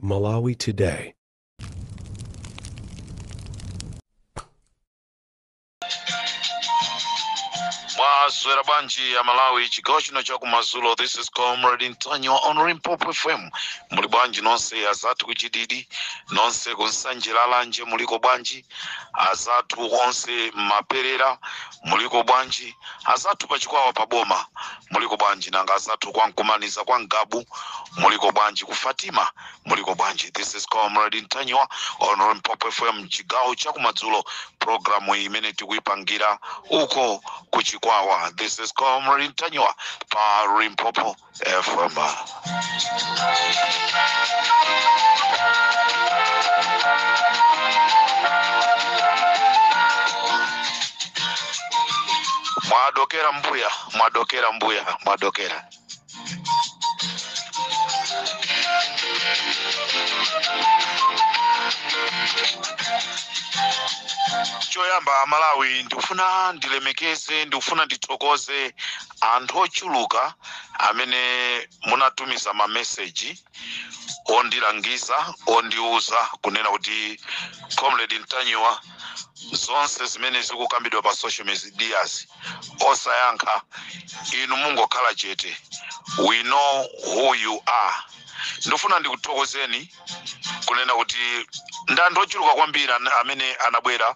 Malawi Today. Mwaswera bwanji a Malawi? Chigawo chino cha kumadzulo, this is Comrade Ntanyiwa on Limpopo FM. Muli bwanji nonse azathu kuchididi, nonse kunsanje, lalanje, muliko bwanji azathu onse mmaperera, muliko bwanji azathu pachikwawa paboma, muliko bwanji nanga azathu kwa Nkumaniza, kwa Ngabu, muliko bwanji ku Fatima, muliko bwanji? This is Comrade Ntanyiwa on Limpopo FM, chigawo cha kumadzulo, programu imene tikuipangira uko kuchikwawa. This is Comrade Ntanyiwa pa Limpopo FM. Mwadokera mbuya, mwadokera mbuya, mwadokera. Choyamba Malawi, ndikufuna ndilemekeze, ndikufuna ndithokoze anthu ochuluka amene munatumiza mameseji ondilangiza, ondiuza kunena kuti Comrade Ntanyiwa, zonse zimene zikukambidwa pa social medias osayankha, inu mungokhala chete, we know who you are. Ndifuna ndikuthokozeni kunena kuti ndi anthu ochuluka kwambiri amene anabwera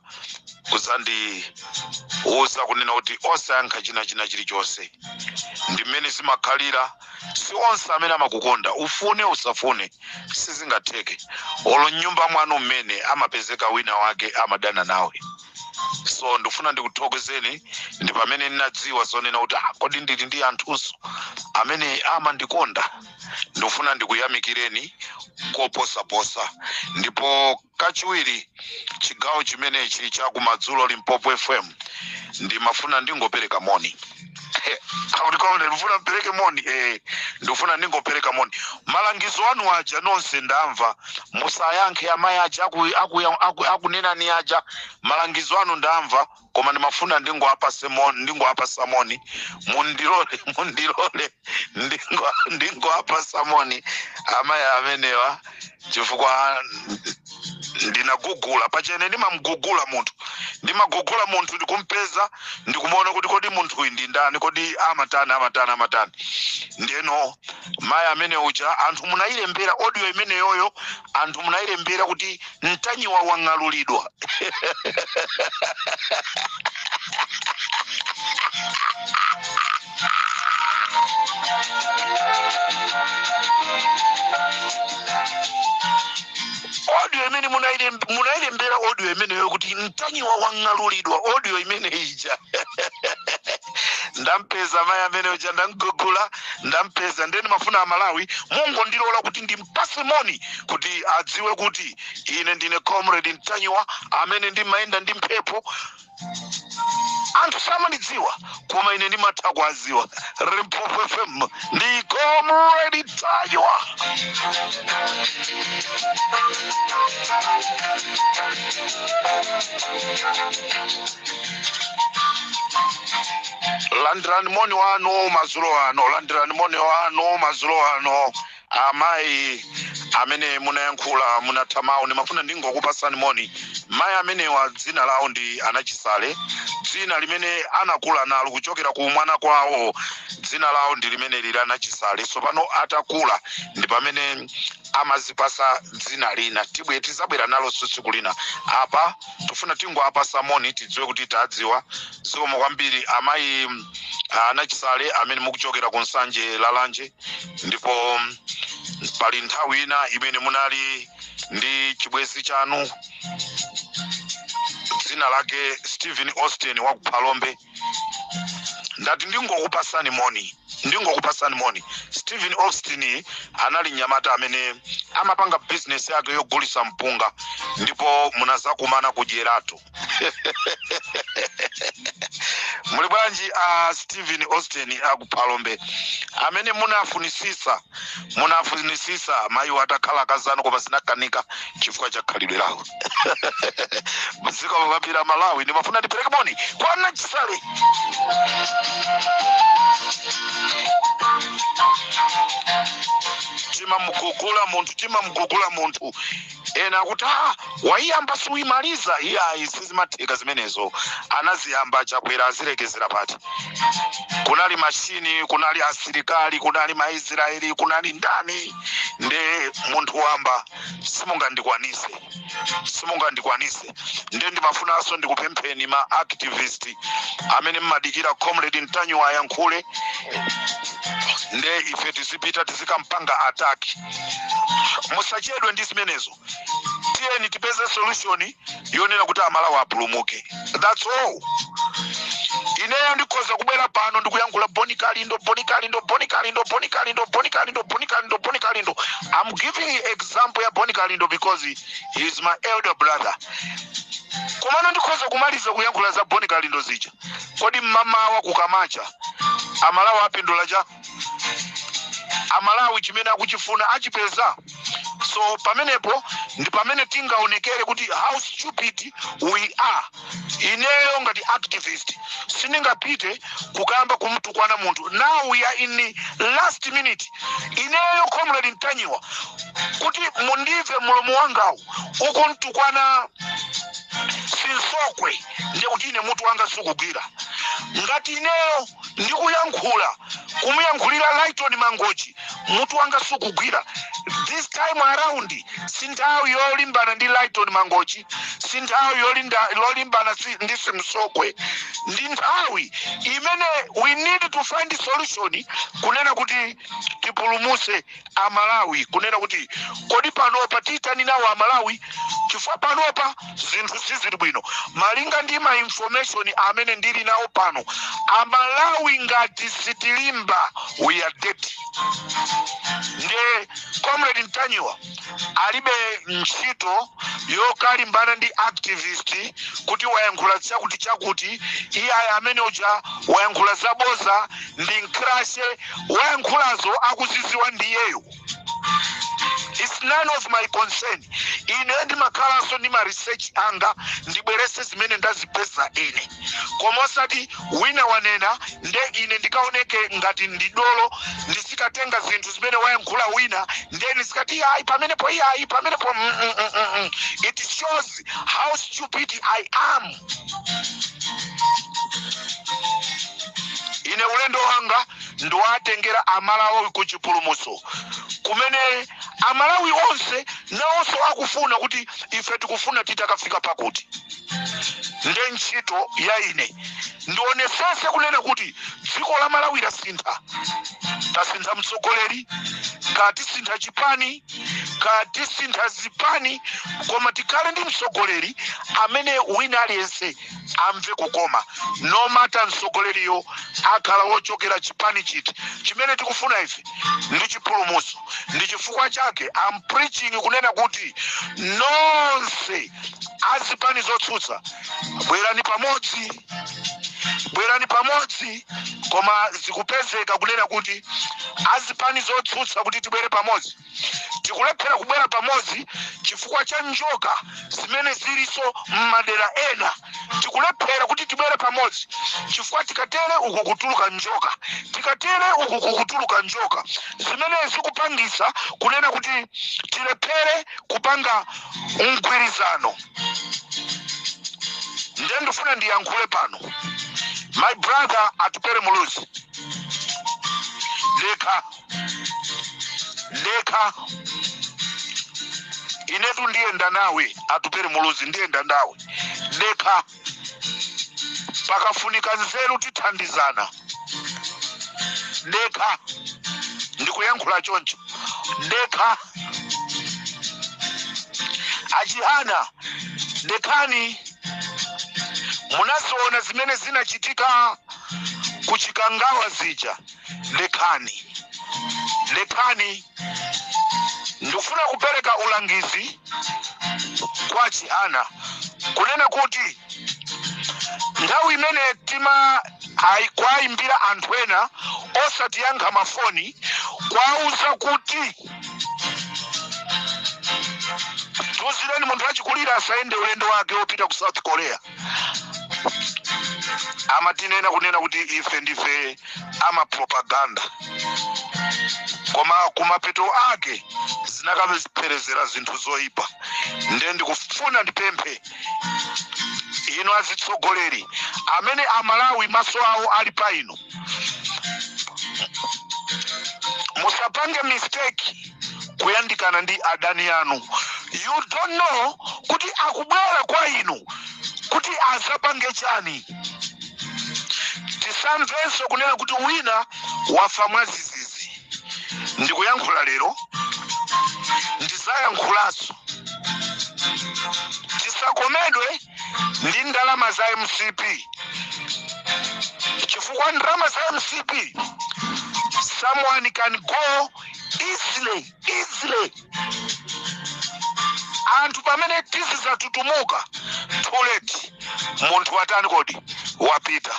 kuzandiuza kunena kuti osayankha china chilichonse, ndi mmene zimakhalira. Si onse amene amakukonda, ufune usafune sizingatheke. Olo mnyumba mwanu mmene amapezeka wina wake amadana nawe. So ndifuna ndikuthokozeni. Ndi pamene ndinadziwa zonena kuti ah, kodi ndili ndi anthunso amene amandikonda. Ndifuna ndikuyamikireni koposaposa. Ndipo kachiwiri, chigawo chimenechi cha kumadzulo, Limpopo FM, ndimafuna ndingopereka moni. Akuti koma ndifuna mpereke moni. Ndifuna ndingopereka moni. Malangizo anu aja nonse ndamva, musayankhe amayi aja akunenani aja, malangizo anu ndamva, koma ndimafuna ndingoapase moni, ndingoapasa moni. Mundilole, mundilole ndingoapasa moni amayi amenewa, chifukwa ndinagugula pachene. Ndimamgugula munthu, ndimagugula munthu, ndikumpeza, ndikumuona kuti kodi munthu uyu ndi ndani, kodi amatani, amatani, amatani. Ndeno mayi amene uja, anthu munayilembera audio imeneyoyo, anthu munayilembera kuti Ntanyiwa wang'alulidwa. Audio imene munayilembera audio imeneyo kuti Ntanyiwa wang'alulidwa, audio imene ija ndampeza mayi amene uja, ndamgugula, ndampeza. Ndeni mafuna Amalawi mungondilola kuti ndimpase moni kuti adziwe kuti ine ndine Comrade Ntanyiwa amene ndimayenda ndi mphepo. Anthu samandidziwa koma ine ndimatha kuwadziwa. Limpopo FM, ndi Comrade Ntanyiwa. Landirani moni wanu madzulo ano, landirani moni wanu madzulo ano, amayi amene munayankhula, munatha mawu. Ndimafuna ndingokupasani moni. Mayi amenewa dzina lawo ndi Anachisale, dzina limene anakula nalo kuchokera ku mwana kwawo, dzina lawo ndi limene lili Anachisale. Tsopano atakula ndi pamene amazipasa dzina lina, tibwe tizabwera nalo tsiku lina. Apa tifuna tingoapasa moni, tidziwe kuti tadziwa. Zikomo kwambiri amayi Anachisale amene mukuchokera ku Nsanje Lalanje, ndipo pali nthawi ina imene munali ndi chibwenzi chanu dzina lake Stephen Austin wa ku Phalombe. Ndati ndingokupasani moni, ndingokupasani moni. Stephen Austin anali mnyamata amene amapanga bizinesi yake yogulisa mpunga, ndipo munazakumana kudyeratu. Muli bwanji a Stephen Austin akuphalombe amene munafunisisa, munafunisisa mayiwo atakhala akazanu, koma zinakanika chifukwa cha khalidwe lawo? Zikomo kwambiri Malawi, ndimafuna ndipereke moni kwa Anachisale. Timamugugula munthu, timamugugula munthu. Ena akuti, "Ah, waiyamba suimaliza." Iyayi, sizimatheka zimenezo. Anaziyamba Chakwera, azilekezera pati? Kunali mashini, kunali asilikali, kunali Maisraeli, kunali ndani? Nde munthu wamba simungandikwanise, simungandikwanise. Nde ndimafunanso ndikupempheni ma activist amene mmadikira Comrade Ntanyiwa ayankhule, nde ife tizipita tizikampanga attack. Musachedwe ndi zimenezo. Tiyeni tipeze solution yonena kuti Amalawi apulumuke. That's all. Ineyo ndikhoza kubwera pano ndikuyankhula Boni Kalindo, Boni Kalindo, Boni Kalindo, Boni Kalindo, Boni Kalindo, Boni Kalindo, Boni Kalindo. I'm giving example ya Boni Kalindo because he is my elder brother. Komano ndikhoza kumaliza kuyankhula za Boni Kalindo zija. Kodi mmamawa kukamacha Amalawi apindula cha? Amalawi chimene akuchifuna achipeza? So pamenepo ndi pamene tingaonekere kuti how stupid we are. Ineyo ngati activist sindingapite kukamba kumtukwana munthu. Now we are in last minute. Ineyo Comrade Ntanyiwa, kuti mundimve mulomo wangawu ukumtukwana Sinsokwe, ndiye kuti ine mutu wanga sukugwira. Ngati ineyo ndikuyankhula kumuyankhulira Lighton Mangochi, mutu wanga sukugwira. This time around si nthawi yolimbana ndi Lighton Mangochi, si nthawi yolimbana ndi Simsokwe. Ndi nthawi imene we need to find solution kunena kuti tipulumuse Amalawi, kunena kuti kodi panopa titani nawo Amalawi? Chifukwa panopa zinthu sizili bwino. Malinga ndi ma information amene ndili nawo pano, Amalawi ngati sitilimba, we are dead. Nde Comrade Ntanyiwa alibe ntchito yokalimbana ndi activist kuti wayankhula chakuti chakuti. Iye aya, amene uja wayankhula zaboza ndi nkrashe. Wayankhulazo akuziziwa ndiyeyo. It's none of my concern. Ine ndimakhalanso ndi ma research anga, ndibwerese zimene ndazipeza ine, koma osati wina wanena nde ine ndikaoneke ngati ndidolo, ndisikatenga zinthu zimene wayankhula wina, nde ndisikati, "Iyayi, pamenepo, iyayi, pamenepo." It shows how stupid I am. Ine ulendo wanga ndiwatengera Amalawi ku chipulumutso, kumene Amalawi onse nawonso akufuna kuti ife tikufuna titakafika pakuti. Nde ntchito ya ine ndionesese kunena kuti dziko la Malawi lasintha. Tasintha mtsogoleri, katisintha chipani, katisintha zipani, koma tikhale ndi mtsogoleri amene wina aliyense amve kukoma, no matter mtsogoleriyo akhala wochokera chipani chiti. Chimene tikufuna ife ndi chipulumutso. Ndi chifukwa chake I'm preaching kunena kuti nonse azipani zotsutsa, bwerani pamodzi, bwerani pamodzi. Koma zikupezeka kunena kuti azipani zotsutsa kuti tibwere pamodzi, tikulephera kubwera pamodzi chifukwa cha njoka zimene zilinso m'madera ena. Tikulephera kuti tibwere pamodzi chifukwa tikatere uku kutuluka njoka, tikatere uku kukutuluka njoka, zimene zikupangisa kunena kuti tilephere kupanga mgwirizano. Ndiye ndifuna ndiyankhule pano, my brother Atupere Muluzi, dekha, dekha. Inetu ndiyenda nawe, Atupere Muluzi, ndiyenda nawe. Dekha, pakafunika nzeru tithandizana. Dekha, ndikuyankhula choncho, dekha. Achihana, dekhani. Munaziona zimene zinachitika kuChikangawa zija. Dekhani, dekhani. Ndikufuna kupereka ulangizi kwa Chihana kunena kuti nthawi imene tima kwayimbira anthu ena osatiyankha mafoni, kwauza kuti tiuzireni munthu achikulire asayende ulendo wake wopita ku South Korea. Amatinena kunena kuti ife ndife amapropaganda, koma kumapeto ake zinakapherezera zinthu zoyipa. Nde ndikufuna ndipemphe inu azitsogoleri amene Amalawi maso awo ali pa inu, musapange mistake kuyandikana ndi adani anu. You don't know kuti akubwera kwa inu kuti azapange chani. Tisamvenso kunena kuti wina wafa mwazizizi. Ndikuyankhula lero, ndizayankhulanso. Tisakomedwe ndi ndalama za MCP, chifukwa ndalama za MCP, someone can go easily easily. Anthu pamene tizizatutumuka, too late, munthu watani kodi? Wapita.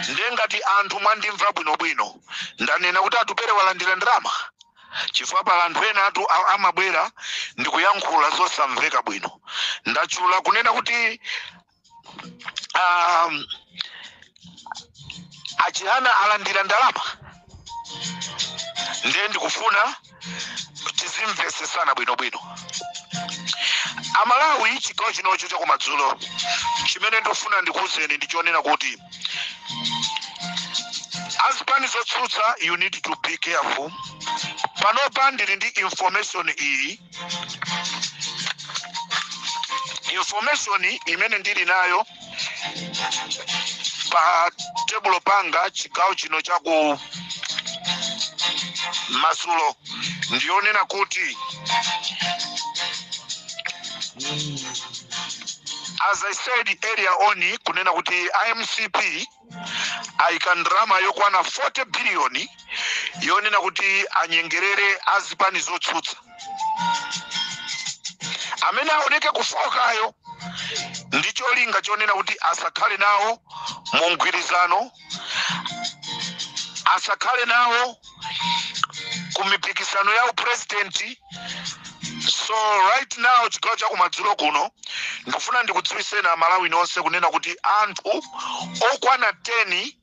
Ndiye ngati anthu mwandimva bwinobwino, ndanena kuti Atupere walandira ndalama, chifukwa pala anthu ena atu amabwera ndikuyankhula zosamveka bwino. Ndatchula kunena kuti Achihana alandira ndalama. Ndiye ndikufuna tizimvesesana bwinobwino, Amalawi. Chigawo chinocho chakumadzulo, chimene ndikufuna ndikuwuzeni ndichonena kuti azipani zotsutsa, you need to be careful. Panopa ndili ndi information iyi. Information imene ndili nayo pa tebulo panga chigawo chino chaku madzulo ndiyonena kuti, as I said earlier on, kunena kuti iMCP ayika ndalama yokwana 40 billion yonena kuti anyengerere azipani zotsutsa amene aoneke kufokayo, ndi cholinga chonena kuti asakhale nawo mu mgwirizano, asakhale nawo ku mipikisano ya upresidenti. So right now, chigawo chakumadzulo kuno, ndikufuna ndikudziwiseni Amalawi nonse kunena kuti anthu okwana 10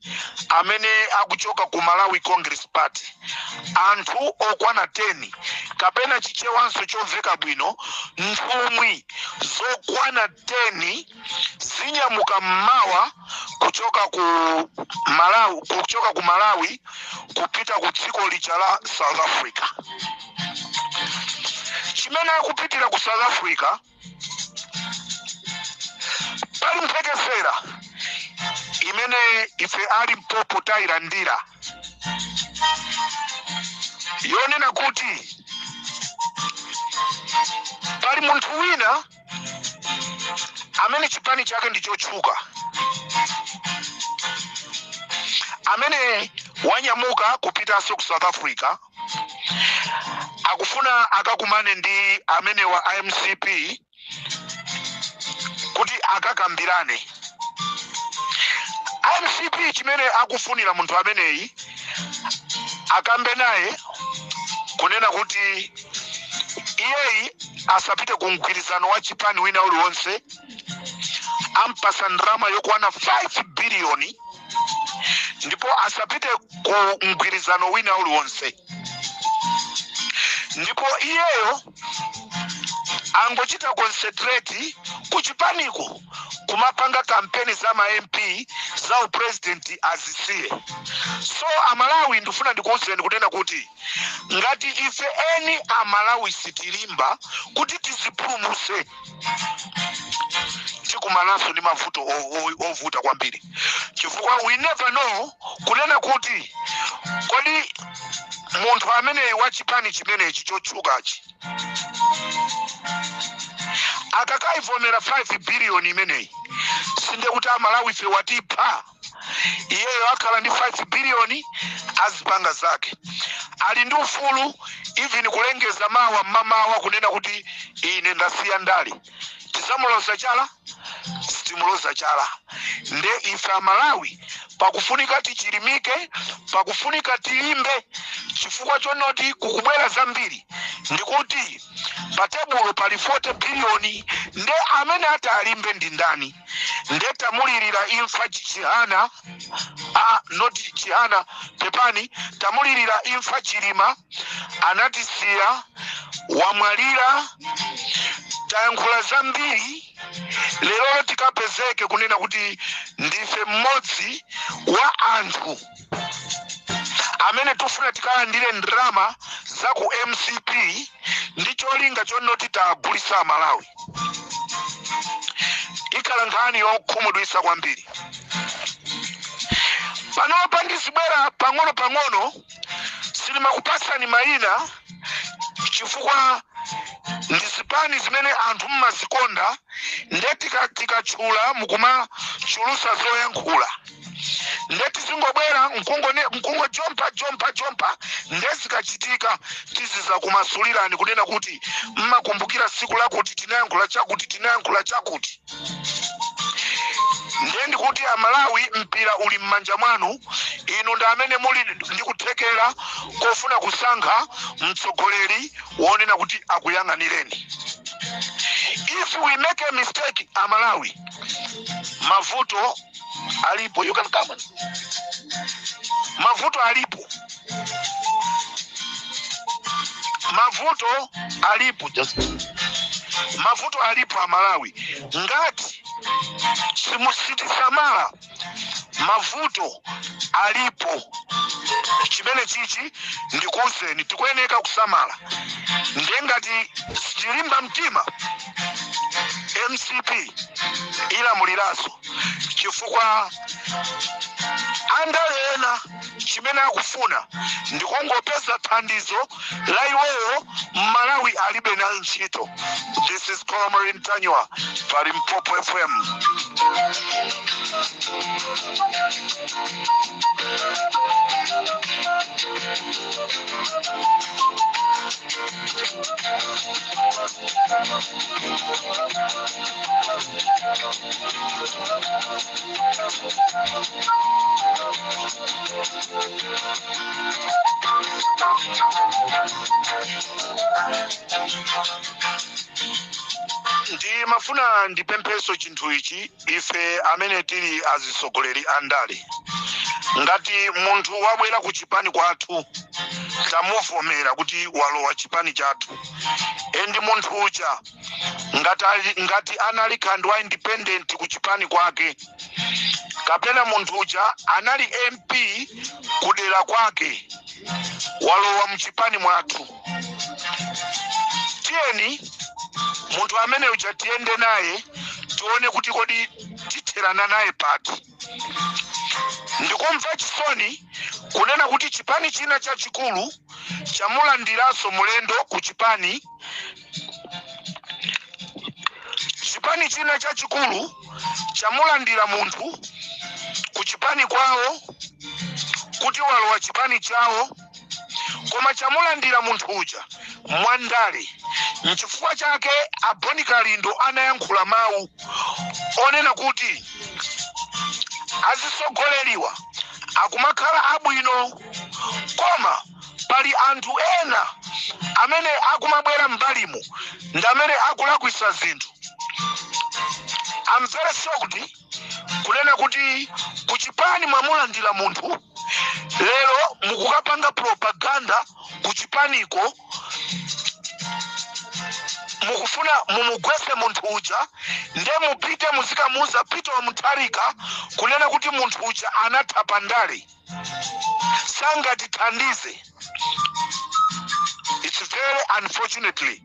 amene akuchoka ku Malawi Congress Party, anthu okwana 10, kapena Chichewanso chomveka bwino, nthumwi zokwana 10 zinyamuka mmawa kuchoka ku Malawi kupita ku dziko lija la South Africa. Chimene akupitira ku South Africa, pali mphekesera imene ife ali Limpopo tayilandira yonena kuti pali munthu wina amene chipani chake ndi chotchuka, amene wanyamuka kupitanso ku South Africa, akufuna akakumane ndi amene wa iMCP kuti akakambirane. iMCP chimene akufunira munthu ameneyi akambe naye, kunena kuti iyeyi asapite ku mgwirizano wa chipani wina uliwonse, ampasa ndalama yokwana 5 biliyoni, ndipo asapite ku mgwirizano wina uliwonse, ndipo iyeyo angochita concentrate ku chipaniko, kumapanga kampeni za ma MP, za upresident azisiye. So Amalawi, ndifuna ndikuwuzeni kunena kuti ngati ife eni Amalawi sitilimba kuti tizipulumuse, tikumananso ndi mavuto ovuta kwambiri, chifukwa we never know kunena kuti kodi munthu ameneyi wa chipani chimenechi chotchukachi akakayivomera 5 biliyoni imeneyi, sinde kuti Amalawi ife watipha? Iyeyo akhala ndi 5 biliyoni, azipanga zake, ali ndi ufulu even kulengeza mawa mmamawa kunena kuti ine ndasiya ndale. Tizamuloza chala? Sitimuloza chala. Nde ife Amalawi Pakufunika tichilimike, pakufunika tilimbe, chifukwa chonoti kukubwera zambiri. Ndikuti pa tebulo pali 40 biliyoni, nde amene ati alimbe ndi ndani? Nde tamulirira imfa Chihana, ah, not Chihana, pepani, tamulirira imfa Chilima, anatisiya, wamwalira. Tayankhula zambiri. Lero tikapezeke kunena kuti ndife mmodzi wa anthu amene tifuna tikalandire ndalama za ku MCP ndi cholinga chonoti tagulisa Amalawi, ikhala nkhani yokhumudwitsa kwambiri. Panopa ndizibwera pang'ono pang'ono, silimakupasani mayina chifukwa ndi zipani zimene anthu mmazikonda, nde tikatchula mukumachulusa zoyankhula. Nde tizingobwera mkungo jompa jompa jompa, nde zikachitika tiziza kumasulirani kunena kuti mmakumbukira siku lakuti tinayankhula chakuti, tinayankhula chakuti. Ndiye ndikuti Amalawi, mpira uli m'manja mwanu. Inu ndi amene muli ndi kuthekera kofuna kusankha mtsogoleri wonena kuti akuyang'anireni. If we make a mistake, Amalawi, mavuto alipo. You can come on. Mavuto alipo, mavuto alipo, just mavuto alipo, Amalawi, ngati sitisamala. Mavuto alipo. Chimene chichi ndikuwuzeni, tikuyeneka kusamala. Ndiye ngati sitilimba mtima, MCP ilamuliranso, chifukwa andale ena chimene akufuna ndikungopeza thandizo la iwowo, Mmalawi alibe nayo ntchito. This is Comrade Ntanyiwa pa Limpopo FM. Ndimafuna ndipempheso chinthu ichi. Ife amene tili azisogoleri a ndale, ngati munthu wabwera ku chipani kwathu, tamuvomera kuti walowa chipani chathu, and munthu uja ngati anali kandi wa independent ku chipani kwake, kapena munthu uja anali MP kudera kwake, walowa mchipani mwathu, tiyeni munthu amene uja tiyende naye, tione kuti kodi titherana naye pati. Ndikumva chisoni kunena kuti chipani china chachikulu chamulandiranso mulendo ku chipani. Chipani china chachikulu chamulandira munthu ku chipani kwawo kuti walowa chipani chawo, koma chamulandira munthu uja mwandale. Nchifukwa chake a Bon Kalindo anayankhula mawu onena kuti azisogoleriwa akumakhala abwino, koma pali anthu ena amene akumabwera m'mbalimu ndi amene akulakwisa zinthu. I'm very shocked kunena kuti kuchipani mwamulandira munthu, lero mukukapanga propaganda kuchipaniko, mukufuna mumugwese munthu uja, nde mupite muzikamuuza Peter Mutharika kunena kuti munthu uja anatha pandale, sangatithandize. It's very unfortunately.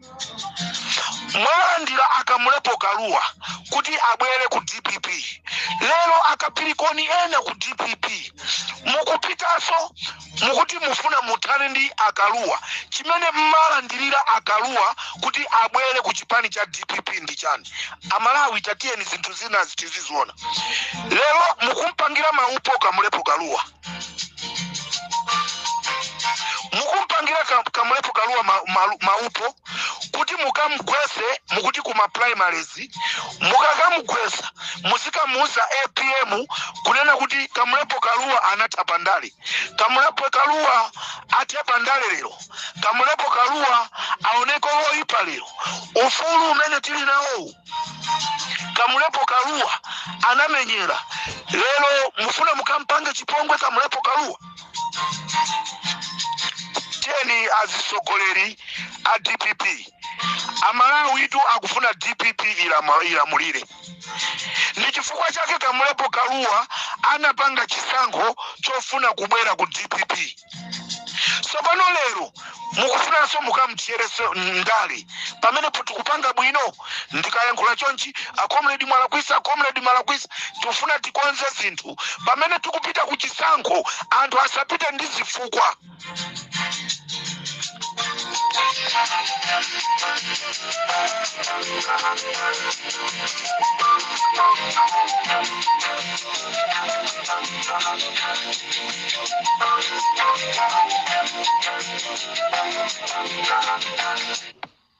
Mwalandira a Kamlepo Kalua kuti abwere ku DPP, lero akapirikoni ena ku DPP mukupitanso mukuti mufuna muthane ndi a Kalua. Chimene mmalandirira a Kalua kuti abwere ku chipani cha DPP ndi chani? Amalawi, tatiyeni zinthu zina tiziziona. Lero mukumpangira maupo Kamlepo Kalua, mukumpangira Mukumupangira Kamlepo Kalua maupo kuti mukamugwese. Mukuti kuma primaries mukakamugwesa, muzikamuuza APM kunena kuti Kamlepo Kalua anatha pandale. Kamlepo Kalua athe pandale lero. Kamlepo Kalua aoneke woipa lero. Ufulu umene tili nawowu, Kamlepo Kalua anamenyera. Lero mufuna mukampange chipongwe Kamlepo Kalua. Tiyeni azisogoleri a DPP, Amalawi tu akufuna DPP ilamulire. Ndi chifukwa chake Kamlepo Kalua anapanga chisankho chofuna kubwera ku DPP. Tsopano lero mukufunanso mukamutyereso ndale. Pamene tikupanga bwino, ndikayankhula chonchi, "A comrade mwalakwisa, comrade mwalakwisa." Tikufuna tikonze zinthu pamene tikupita ku chisankho. Anthu asapite ndi zifukwa.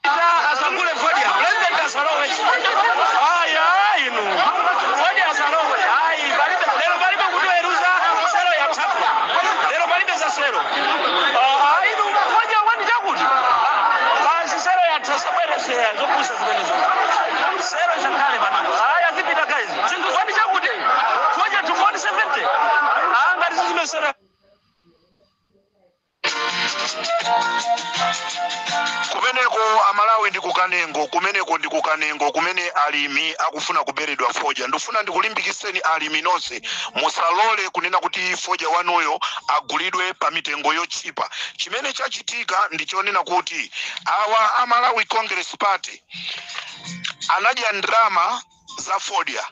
Asagule fodya, president asalowe. Aya, inu fodya asalowe. Ayi, palibe lero, palibe kutiweruza. Sero yathapo lero, palibe za sero. Ah, inu fodya wani chakuti basi sero yatha, sabwereseya zopusa zimenezo. Sero isakhale pano. Aya, zipita guys. Zinthu wani chakuti fodya to 170. Ah, ngati zizime sero. Kumeneko Amalawi ndi kukanengo. Kumeneko ndi kukanengo kumene alimi akufuna kuberedwa fodya. Ndifuna ndikulimbikitseni alimi nonse, musalole kunena kuti fodya wanuyo agulidwe pa mitengo yotchipa. Chimene chachitika ndi chonena kuti awa a Malawi Congress Party anadya ndrama za fodya.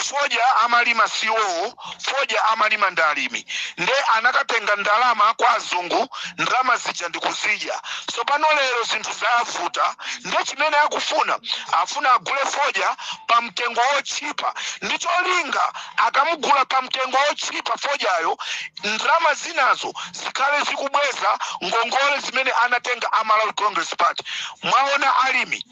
Fodya amalima siwowo, fodya amalima ndi alimi. Nde anakatenga ndalama kwa azungu, ndalama zija ndikuzidya. Tsopano lero zinthu zavuta. Nde chimene akufuna, afuna agule fodya pa mtengo wotchipa, ndi cholinga akamugula pa mtengo wotchipa fodyayo, ndalama zinazo zikhale zikubweza ngongole zimene anatenga a Malawi Congress Party. Mwaona alimi,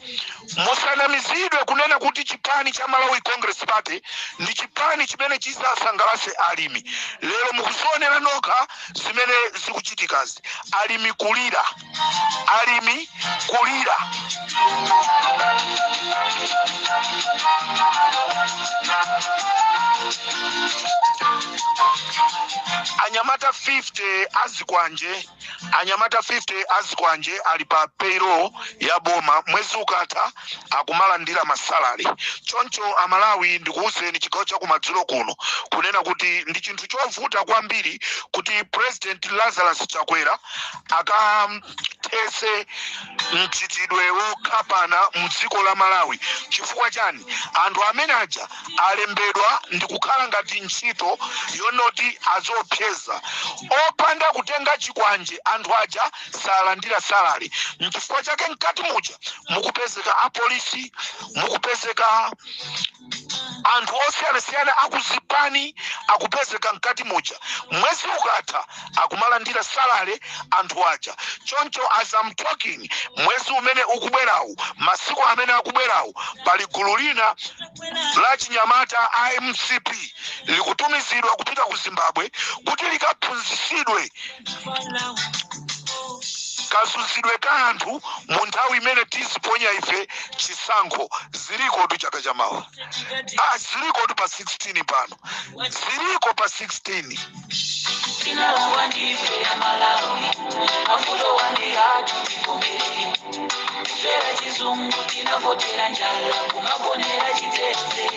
musanamizidwe kunena kuti chipani cha Malawi Congress Party ndi chipani chimene chizasangalase alimi. Lero mukuzionera nokha zimene zikuchitikazi. Alimi kulira, alimi kulira. Anyamata 50 azikwanje, anyamata 50 azikwanje ali pa payroll ya boma. Mwezi ukatha akumalandira ma salary. Choncho Amalawi, ndikuwuzeni chigawo chakumadzulo kuno kunena kuti ndi chinthu chovuta kwambiri kuti President Lazarus Chakwera akathese mchitidwe wokhapana mdziko la Malawi. Chifukwa chani? Anthu amene aja alembedwa ndi kukhala ngati ntchito yonoti aziopseza. Opanda kutenga chikwanje, anthu aja salandira salary. Nchifukwa chake mkati muja mukupezeka apolisi, mukupezeka anthu osiyanasiyana akuzipani, akupezeka mkati muja. Mwezi ukatha akumalandira salary anthu aja. Choncho as I'm talking, mwezi umene ukubwerawu, masiku amene akubwerawu, pali gulu lina la chinyamata a MCP likutumizidwa kupita ku Zimbabwe kuti likaphunzitsidwe kazunzidwe ka anthu mu nthawi imene tiziponya ife chisankho. Ziliko tu chaka chamawa. Ah, ziliko tu pa 16 pano, ziliko pa 16. Tinalawa ndife ya Malawi, mavuto wandihatu tivomere. Kufera chizungu, tinavotera njala, kumagonera chitete.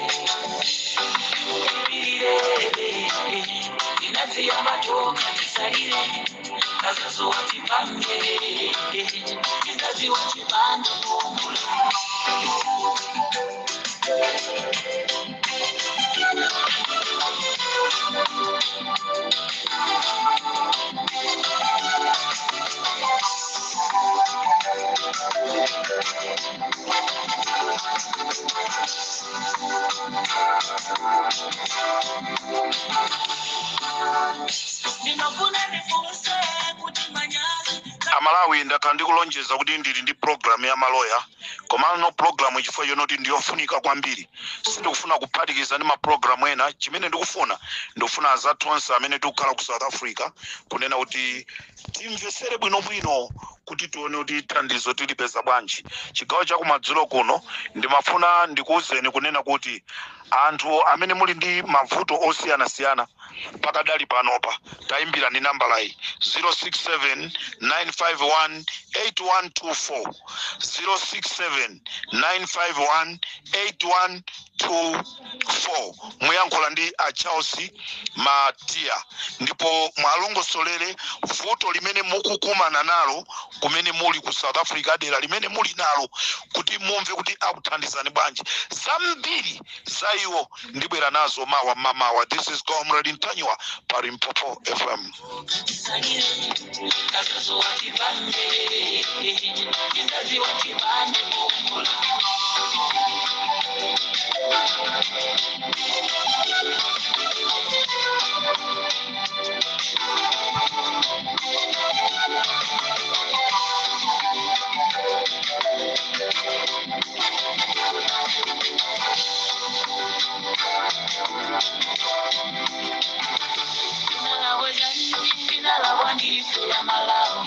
Tipirire, tinadziyamba toka, tisalire kazazuwa tipange tingaziwa chipande kuomula. Ndinofuna ndifunse kuti manyazi Amalawi. Ndikulonjeza kuti ndili ndi program ya maloya, komano program, chifukwa chonoti ndiyofunika kwambiri, sindikufuna kuphatikiza ndi maprogramu ena. Chimene ndikufuna, ndikufuna azathu onse amene tikukhala ku South Africa kunena kuti timvesere bwinobwino kuti tione kuti thandizo tilipeza bwanji. Chigawo chakumadzulo kuno ndimafuna ndikuwuzeni kunena kuti anthu amene muli ndi mavuto osiyanasiyana pakadali panopa, tayimbira ndi nambala iyi: 067 951 8124, 067 951 8124. Muyankhula ndi a Charles Matia ndipo mwalongosolere vuto limene mukukumana nalo kumene muli ku South Africa, dera limene muli nalo, kuti mumve kuti akuthandizani bwanji. Zambiri za iwo ndibwera nazo mawa mamawa. This is Comrade Ntanyiwa pa Limpopo FM. Kazazo wachipande kizazi wachipande mongola. Ndifera malawo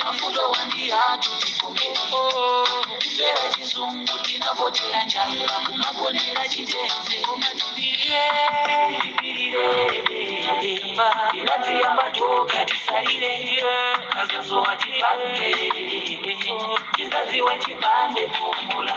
mafuto wandihatu tifumera chizungu, tinavotera njala, kumagonera chitenze. Komatipirire, tinadziyamba toka, tisalire kazazo wachipande kizazi wachipande pomula.